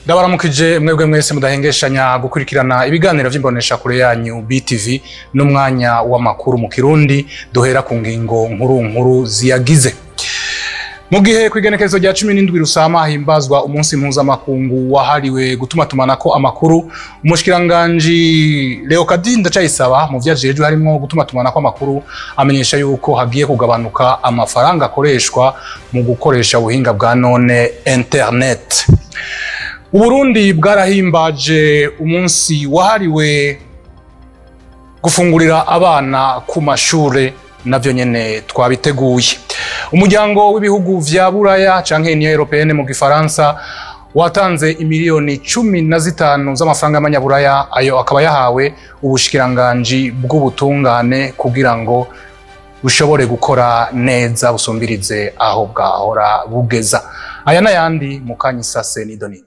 Ndabaramukije mwebwe mwese mudahengeshanya gukurikirana ibiganiro vy'imbonesha kure yanyu BTV n'umwanya w'amakuru mu Kirundi. Duhera ku ngingo nkuru nkuru ziyagize. Mu gihe kw'igenekerezo rya 17 Rusama himbazwa umunsi mpuzamakungu wahariwe gutumatumanako amakuru, umushikiranganji Leokadi Ndacayisaba mu vyajejwe harimwo gutumatumanako amakuru amenyesha yuko hagiye kugabanuka amafaranga akoreshwa mu gukoresha ubuhinga bwa none, internet. Uburundi bwarahimbaje umunsi wahariwe gufungurira abana ku mashure, navyo nyene twabiteguye. Umuryango w'ibihugu vya Buraya canke Union Européenne mu Gifaransa watanze imiliyoni 15 z'amafaranga y'amanyaburaya, ayo akaba yahawe ubushikiranganji bw'ubutungane kugira ngo bushobore gukora neza busumbirize aho bwahora bugeza. Aya n'ayandi mu kanyisase nidonido.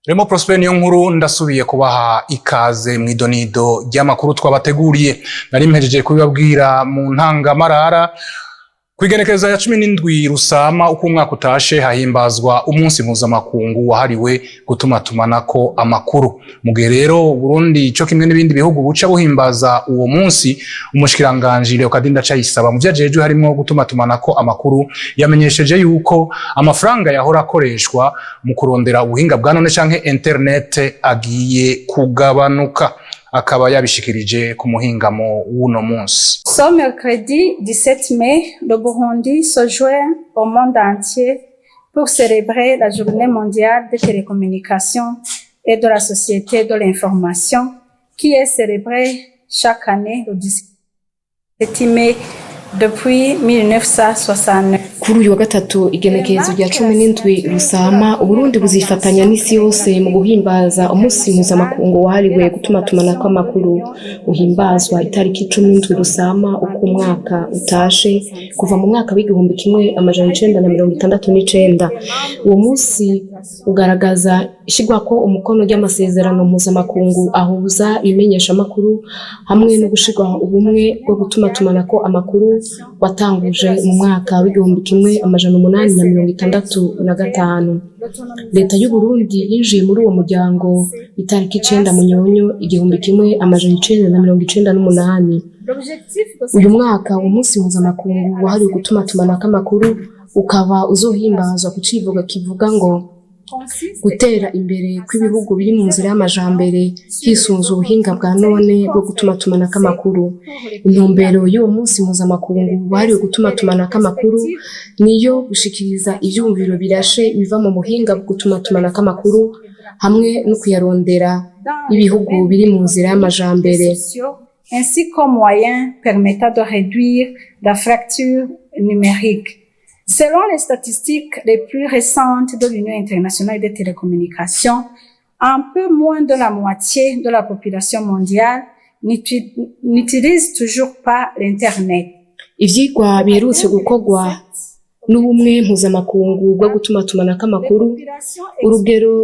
Remo Prosper niyo nkuru, ndasubiye kubaha ikaze mu idonido ry'amakuru twabateguriye. Nari mpejeje kubibabwira mu ntangamarara. Kw'igenekerezo ya 17 Rusama uko umwaka utashe hahimbazwa umunsi mpuzamakungu wahariwe gutumatumanako amakuru. Mu gihe rero Burundi co kimwe n'ibindi bihugu buca buhimbaza uwo munsi, umushikiranganji Leokadi Ndacayisaba mu vyajejwe harimwo gutumatumanako amakuru yamenyesheje yuko amafaranga yahora akoreshwa mu kurondera ubuhinga bwa none canke internet agiye kugabanuka. Akaba yabishikirije ku muhingamo w'uno munsi. Ce mercredi 17 mai, le Burundi se joint au monde entier pour célébrer la Journée mondiale des télécommunications et de la société de l'information qui est célébrée chaque année le 17 mai depuis 1969. Kuri uyu wa gatatu, igenekerezo rya 17 Rusama, Uburundi buzifatanya n'isi yose mu guhimbaza umunsi mpuzamakungu wahariwe gutumatumanako amakuru, uhimbazwa itariki 17 Rusama uko umwaka utashe kuva mu mwaka w'1969. Uwo munsi ugaragaza ishigwako umukono ry'amasezerano mpuzamakungu ahuza ibimenyeshamakuru hamwe no gushirwa ubumwe bwo gutumatumanako amakuru watanguje mu mwaka w'1865. Leta y'u Burundi yinjiye muri uwo muryango itariki 9 Munyonyo 1998. Uyu mwaka uwo munsi mpuzamakungu wahariwe gutumatumanako amakuru ukaba uzohimbazwa ku civugo kivuga ngo gutera imbere kw'ibihugu biri mu nzira y'amajambere hisunzwe ubuhinga bwa none bwo gutumatumanako amakuru. Intumbero y'uwo munsi mpuzamakungu wahariwe gutumatumanako amakuru niyo gushikiriza ivyumviro birashe biva mu buhinga bwo gutumatumanako amakuru hamwe no kuyarondera ibihugu biri mu nzira y'amajambere. Ainsi qu'aux moyens permettant de réduire la fracture numérique. Selon les statistiques les plus récentes de l'Union internationale des télécommunications, un peu moins de la moitié de la population mondiale n'utilise toujours pas l'Internet. Ivyigwa biherutse gukorwa n'ubumwe mpuzamakungu bwo gutumatumanako amakuru, urugero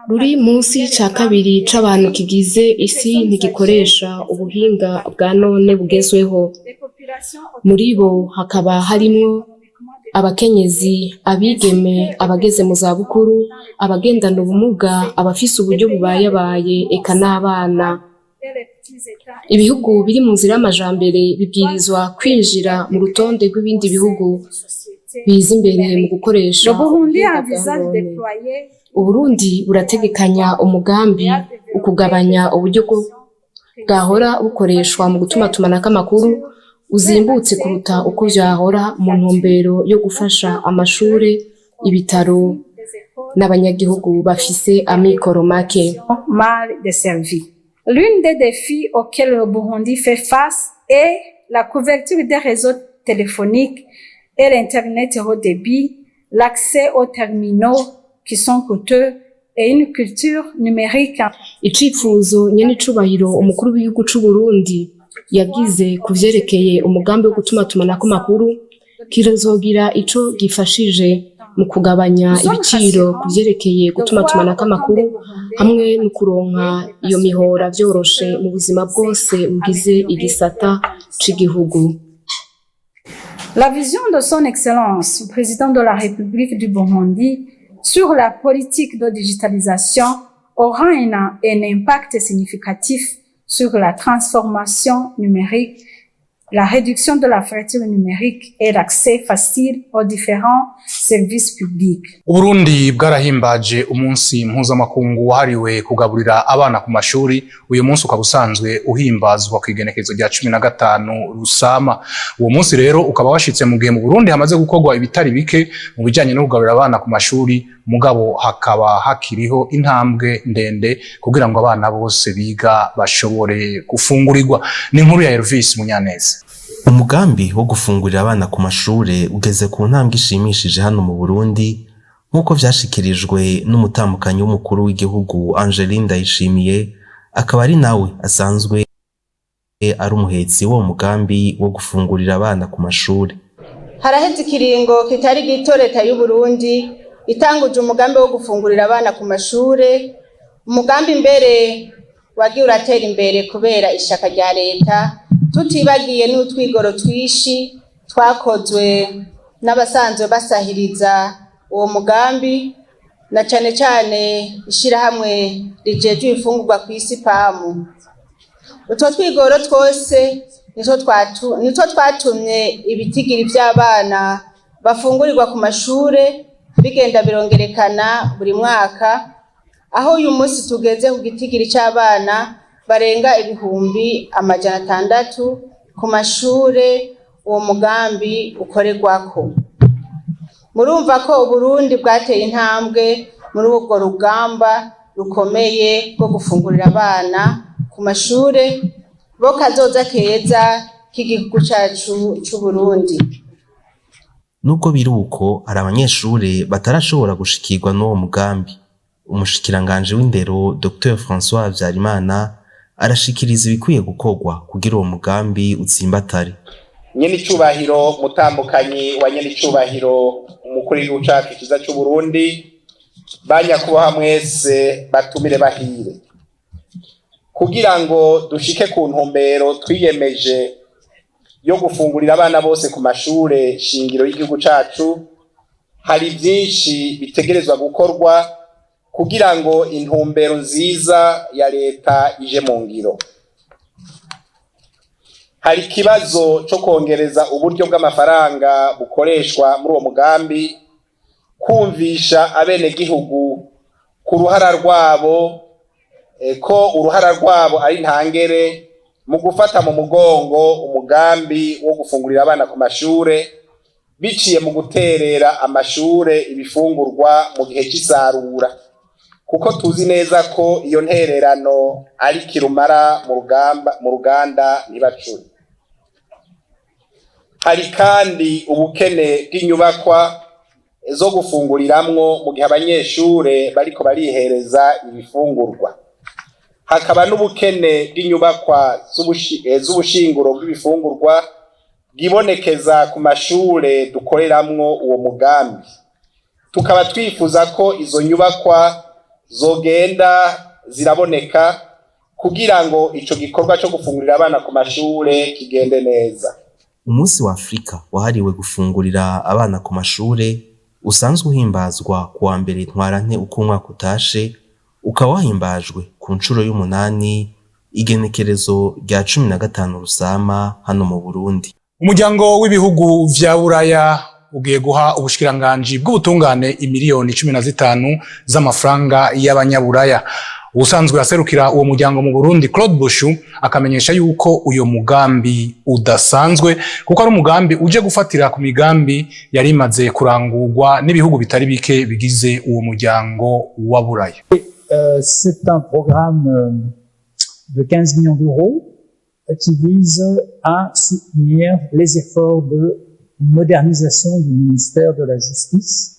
ruri munsi y'ica kabiri c'abantu kigize isi ntigikoresha ubuhinga bwa none bugezweho. Muri bo hakaba harimwo abakenyezi, abigeme, abageze mu zabukuru, abagendana ubumuga, abafise uburyo bubayabaye, eka n'abana. Ibihugu biri mu nzira y'amajambere bibwirizwa kwinjira mu rutonde rw'ibindi bihugu biza imbere mu gukoresha Le Burundi ubuhinga bwa envisage none. déployer Uburundi burategekanya umugambi ukugabanya uburyo bwahora bukoreshwa mu gutumatumanako amakuru uzimbutse kuruta uko vyahora, mu ntumbero yo gufasha amashure, ibitaro n'abanyagihugu bafise amikoro make. Mal desservies. L'une des défis auxquels le Burundi fait face est la couverture des réseaux téléphoniques et l'Internet haut débit, l'accès aux terminaux qui sont coûteux et une culture numérique. Icifuzo nyen'icubahiro umukuru w'igihugu c'u Burundi yagize ku vyerekeye umugambi wo gutumatumanako amakuru kizogira ico gifashije. Mu kugabanya ibiciro ku vyerekeye gutumatumanako amakuru hamwe no kuronka iyo mihora vyoroshe mu buzima bwose bugize igisata c'igihugu. La vision de son Excellence, président de la République du Burundi, sur la politique de digitalisation aura un impact significatif sur la transformation numérique, la réduction de la fracture numérique et l'accès facile aux différents services publics. Uburundi bwarahimbaje umunsi mpuzamakungu wahariwe kugaburira abana ku mashuri. Uyu munsi ukaba usanzwe uhimbazwa ku igenekerezo rya 15 Rusama. Uwo munsi rero ukaba washitse mu gihe mu Burundi hamaze gukorwa ibitari bike mu bijanye no kugaburira abana ku mashuri, mugabo hakaba hakiriho intambwe ndende kugira ngo abana bose biga bashobore gufungurirwa. Ni inkuru ya Elvis Munyaneza. Umugambi wo gufungurira abana ku mashure ugeze ku ntambwe ishimishije hano mu Burundi, nk'uko vyashikirijwe n'umutamukanyi w'umukuru w'igihugu Angeline Ndayishimiye, akaba ari nawe asanzwe ari umuhetsi w'uwo mugambi wo gufungurira abana ku mashure. Haraheze ikiringo kitari gito leta y'u Burundi itanguje umugambi wo gufungurira abana ku mashure, umugambi mbere wagiye uratera imbere kubera ishaka rya leta, tutibagiye n'utwigoro twishi twakozwe n'abasanzwe basahiriza uwo mugambi, na cane cane ishirahamwe rijejwe ibifungurwa kw'isi, PAM. Utwo twigoro twose nitwo twatumye ibitigiri vy'abana bafungurirwa ku mashure bigenda birongerekana buri mwaka, aho uyu munsi tugeze ku gitigiri c'abana barenga 600,000 ku mashure uwo mugambi ukorerwako. Murumva ko Uburundi bwateye intambwe muri urwo rugamba rukomeye rwo gufungurira abana ku mashure, bo kazoza keza k'igihugu cacu c'Uburundi. Nubwo biri uko, hari abanyeshure batarashobora gushikirwa n'uwo mugambi. Umushikiranganji w'indero Dr François Habyarimana arashikiriza ibikwiye gukorwa kugira uwo mugambi utsimbatare. Nyenicubahiro mutambukanyi wa nyenicubahiro umukuru w'igihugu cacu ciza c'Uburundi, banyakubaha mwese batumire bahire, kugira ngo dushike ku ntumbero twiyemeje yo gufungurira abana bose ku mashure shingiro y'igihugu cacu, hari vyinshi bitegerezwa gukorwa kugira ngo intumbero nziza ya leta ije mu ngiro. Hari ikibazo co kongereza uburyo bw'amafaranga bukoreshwa muri uwo mugambi, kumvisha abenegihugu ku ruhara rwabo, ko uruhara rwabo ari ntangere mu gufata mu mugongo umugambi wo gufungurira abana ku mashure biciye mu guterera amashure ibifungurwa mu gihe c'isarura, kuko tuzi neza ko iyo ntererano ari kirumara mu rugamba mu ruganda ntibacure. Hari kandi ubukene bw'inyubakwa zo gufunguriramwo mu gihe abanyeshure bariko barihereza ibifungurwa, hakaba n'ubukene bw'inyubakwa z'ubushinguro bw'ibifungurwa bwibonekeza ku mashure dukoreramwo uwo mugambi. Tukaba twifuza ko izo nyubakwa zogenda ziraboneka kugira ngo ico gikorwa co gufungurira abana ku mashure kigende neza. Umunsi wa Afrika wahariwe gufungurira abana ku mashure usanzwe uhimbazwa ku wa 1 Ntwarante uko umwaka utashe, ukaba wahimbajwe ku nshuro y'umunani igenekerezo rya 15 Rusama hano mu Burundi. Umuryango w'ibihugu vya Buraya ugiye guha ubushikiranganji bw'ubutungane imiliyoni 15 z'amafaranga y'abanyaburaya. Ubusanzwe aserukira uwo muryango mu Burundi, Claude Bushu, akamenyesha yuko uyo mugambi udasanzwe kuko ari umugambi uje gufatira ku migambi yari imaze kurangurwa n'ibihugu bitari bike bigize uwo muryango wa Buraya. C'est un programme de 15 millions d'euros qui vise à soutenir les efforts de modernisation du ministère de la Justice.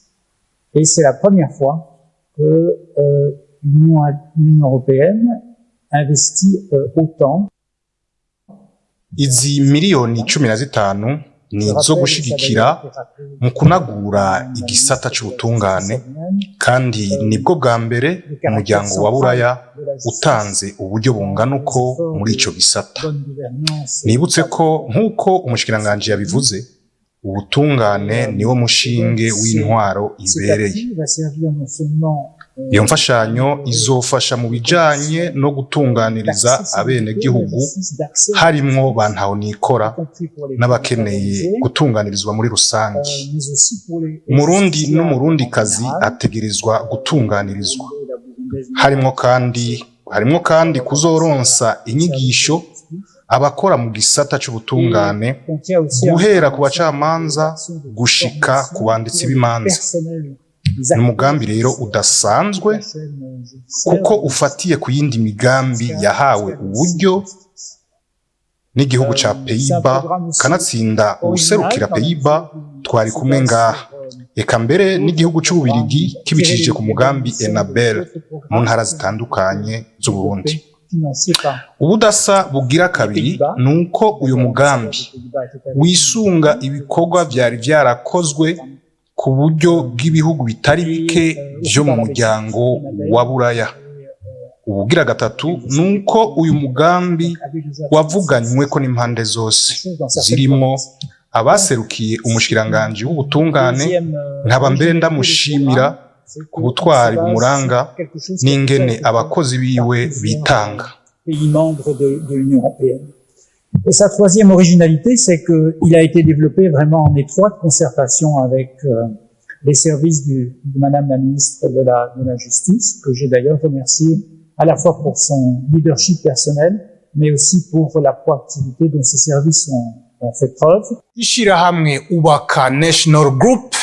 Et c'est la première fois que l'Union européenne investit autant. Izi miliyoni 15 Ni izo gushigikira mu kunagura igisata c'ubutungane, kandi nibwo bwa mbere umuryango wa Buraya utanze uburyo bungana uko muri ico gisata. Nibutse ko, nk'uko umushikiranganji yabivuze, ubutungane niwo mushinge w'intwaro ibereye. Iyo mfashanyo izofasha mu bijanye no gutunganiriza abenegihugu, harimwo ba ntahonikora n'abakeneye gutunganirizwa muri rusange. Umurundi n'Umurundikazi ategerezwa gutunganirizwa. Harimwo kandi kuzoronsa inyigisho abakora mu gisata c'ubutungane, guhera ku bacamanza gushika ku banditsi b'imanza. Ni umugambi rero udasanzwe, kuko ufatiye ku yindi migambi yahawe uburyo n'igihugu ca Pays-Bas, kanatsinda uwuserukira Pays-Bas twari kumwe ngaha, eka mbere n'igihugu c'Ububirigi kibicishije ku mugambi Enabel mu ntara zitandukanye z'Uburundi. Ubudasa bugira kabiri ni uko uyu mugambi wisunga ibikorwa vyari vyarakozwe ku buryo bw'ibihugu bitari bike vyo mu muryango wa Buraya. Ubugira gatatu ni uko uyu mugambi wavuganyweko n'impande zose, zirimwo abaserukiye umushikiranganji w'ubutungane, nkaba mbere ndamushimira ku butwari bumuranga n'ingene abakozi biwe bitanga. Pays membres de l'Union européenne. Et sa troisième originalité, c'est qu'il a été développé vraiment en étroite concertation avec les services de Madame la ministre de la Justice, que j'ai d'ailleurs remercié à la fois pour son leadership personnel, mais aussi pour la proactivité dont ses services ont fait preuve. Ishirahamwe Ubaka National Group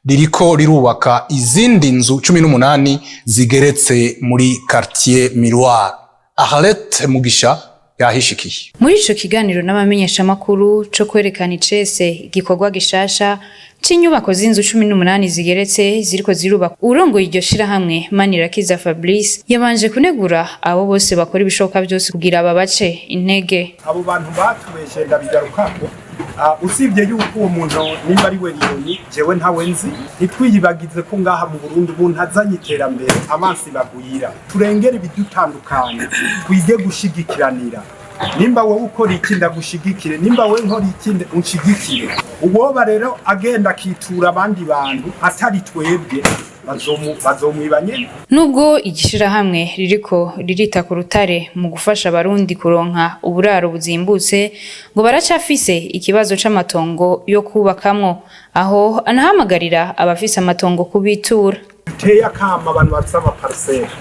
ririko rirubaka izindi nzu 18 zigeretse muri quartier Miroir. Arlette Mugisha yahishikiye. Muri ico kiganiro n'abamenyeshamakuru co kwerekana icese igikorwa gishasha c'inyubako z'inzu 18 zigeretse ziriko zirubakwa, uwurongoye iryo shirahamwe, Manirakiza Fabrice, yabanje kunegura abo bose bakora ibishoboka vyose kugira babace intege. Abo bantu batubeshe, ndabigarukako. Usibye yuko uwo muntu nimba ari we Liyoni, jewe ntawe nzi. Ntitwiyibagize ko ngaha mu Burundi umuntu azanye iterambere abansi bagwira. Turengere ibidutandukanye, twige gushigikiranira. Nimba wowe ukora iki, ndagushigikire; nimba wowe nkora iki, unshigikire. Uwoba rero agenda akitura abandi bantu atari twebwe, bazomwiba nyene. Nubwo igishirahamwe ririko ririta ku rutare mu gufasha Abarundi kuronka uburaro buzimbutse, ngo baracafise ikibazo c'amatongo yo kubakamwo, aho anahamagarira abafise amatongo kubitura. Duteye akama abantu bafise amaparcelles,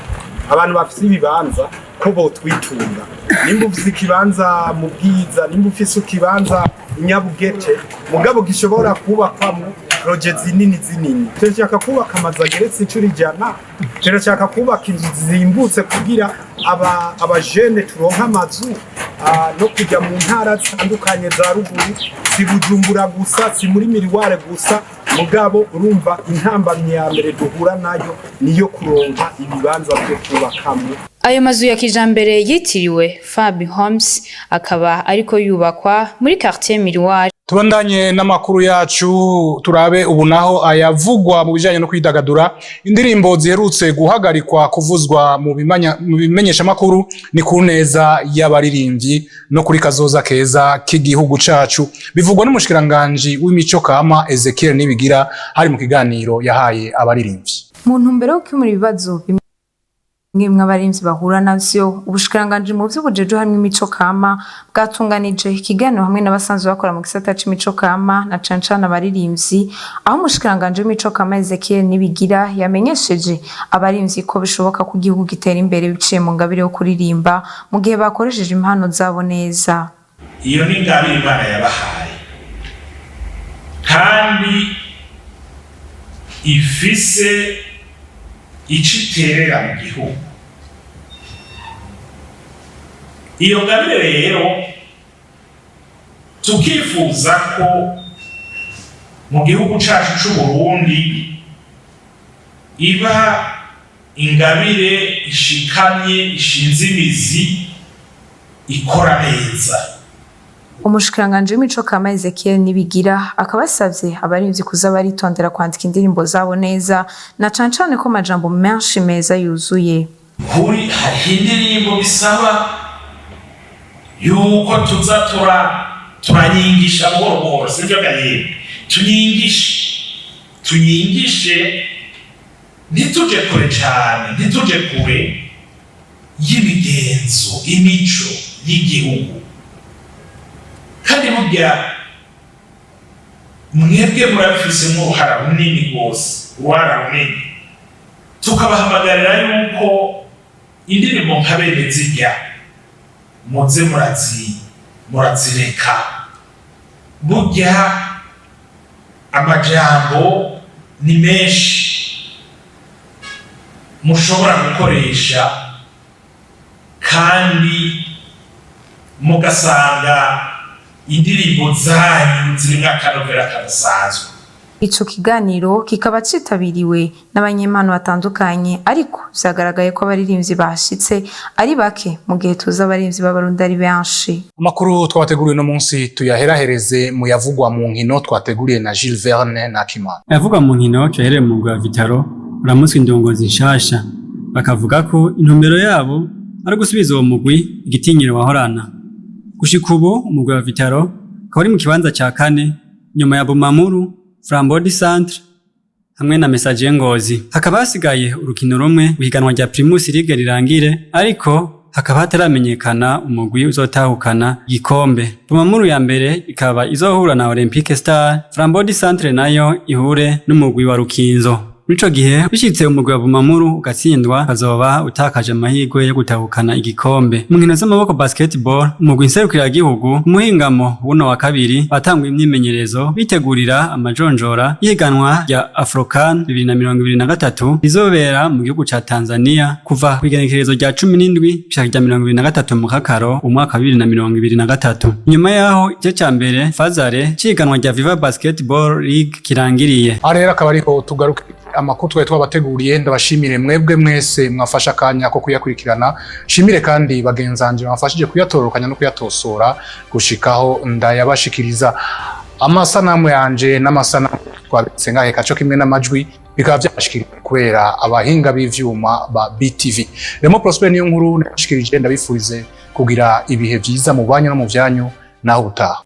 abantu bafise ibibanza, ko botwitunga. Nimba ufise ikibanza mu Bwiza, nimba ufise ikibanza i Nyabugete mugabo gishobora kubakwamwo projets zinini zinini, turashaka kubaka amazu ageretse inshuro 100, turashaka kubaka inzu zizimbutse kugira aba abajene turonke amazu, no kujya mu ntara zitandukanye za ruguru, si Bujumbura gusa, si muri Miriware gusa. Mugabo urumva, intambamyi ya mbere duhura nayo niyo kuronka ibibanza byo kubakamwo. Ayo mazu ya kijambere yitiriwe Fab Homes akaba ariko yubakwa muri quartier Miroir. Tubandanye n'amakuru yacu, turabe ubu naho ayavugwa mu bijanye no kwidagadura. Indirimbo ziherutse guhagarikwa kuvuzwa mu bimenyeshamakuru ni ku neza y'abaririmbyi no kuri kazoza keza k'igihugu cacu, bivugwa n'umushikiranganji w'imico kama, Ezekiel Nibigira, hari mu kiganiro yahaye abaririmbyi. Mu ntumbero yo gukemura ibibazo bimwe bimwe abarimvyi bahura navyo, ubushikiranganji mu vy'ubujejwe harimwo imico kama bwatunganije ikiganiro hamwe n'abasanzwe bakora mu gisata c'imico kama, na cane cane abaririmbyi, aho umushikiranganji w'imico kama, Ezekiel Nibigira, yamenyesheje abarimvyi ko bishoboka ko igihugu gitera imbere biciye mu ngabire yo kuririmba, mu gihe bakoresheje impano zabo neza. Iyo ni ingabire Imana yabahaye kandi ifise ico iterera mu gihugu. Iyo ngabire rero tukifuza ko mu gihugu cacu c'Uburundi iba ingabire ishikamye, ishinze imizi, ikora neza. Umushikiranganji w'imico kama Ezekiel Nibigira akaba asavye abarimvyi kuza baritondera kwandika indirimbo zabo neza, na cane cane ko amajambo menshi meza yuzuye. Kuri hariho indirimbo bisaba yuko tuza turanyingisha buhoro buhoro, sibyo gahimbe? Tunyingishe, tunyingishe, ntituje kure cane, ntituje kure y'imigenzo, imico y'igihugu. Kandi burya mwebwe murabifisemo uruhara runini rwose, uruhara runini. Tukabahamagarira yuko indirimbo nka bene zirya muze murazireka. Burya amajambo ni menshi mushobora gukoresha, kandi mugasanga indirimbo zanyu zirimwo akanovera kadasanzwe. Ico kiganiro kikaba citabiriwe n'abanyempano batandukanye, ariko vyagaragaye ko abaririmbyi bashitse ari bake, mu gihe tuzi abaririmbyi b'Abarundi ari benshi. Amakuru twabateguriye uno munsi tuyaherahereze mu yavugwa mu nkino twateguriye na Gilles Verne na Kimana. Ayavugwa mu nkino tuyahereye mu mugwi wa Vital'O uramutswa indongozi nshasha, bakavuga ko intumbero yabo ari gusubiza uwo mugwi igitinyiro wahorana. Gushika ubu umugwi wa Vital'O ukaba uri mu kibanza ca kane nyuma ya Bumamuru, Flambeau du Centre hamwe na Messager Ngozi. Hakaba hasigaye urukino rumwe ihiganwa rya Primus League rirangire, ariko hakaba hataramenyekana umugwi uzotahukana igikombe. Bumamuru ya mbere ikaba izohura na Olympique Star, Flambeau du Centre nayo ihure n'umugwi wa Rukinzo. Muri ico gihe bishitse umugwi wa Bumamuru ugatsindwa, ukazoba utakaje amahirwe yo gutahukana igikombe. Mu nkino z'amaboko basketball, umugwi nserukiragihugu umuhingamo w'uno wa kabiri batanguye imyimenyerezo bitegurira amajonjora y'ihiganwa rya Afrocan 2023 rizobera mu gihugu ca Tanzania kuva kw'igenekerezo rya 17 gushika rya 23 mu Kakaro umwaka wa 2023. Nyuma yaho igice ca mbere phase aller c'ihiganwa rya Viva Basketball League kirangiriye. Aha rero akaba ariho tugaruke amakuru twari twabateguriye. Ndabashimire mwebwe mwese mwafashe akanya ko kuyakurikirana, shimire kandi bagenzanje bafashije kuyatororokanya no kuyatosora gushikaho ndayabashikiriza. Amasanamu yanje n'amasanamu twabitse ngahe kaco kimwe n'amajwi bikaba byashikiriye kubera abahinga b'ivyuma ba BTV. Remo Prosper niyo nkuru nashikirije, ndabifurize kugira ibihe vyiza mu banyu no mu vyanyu, naho utaha.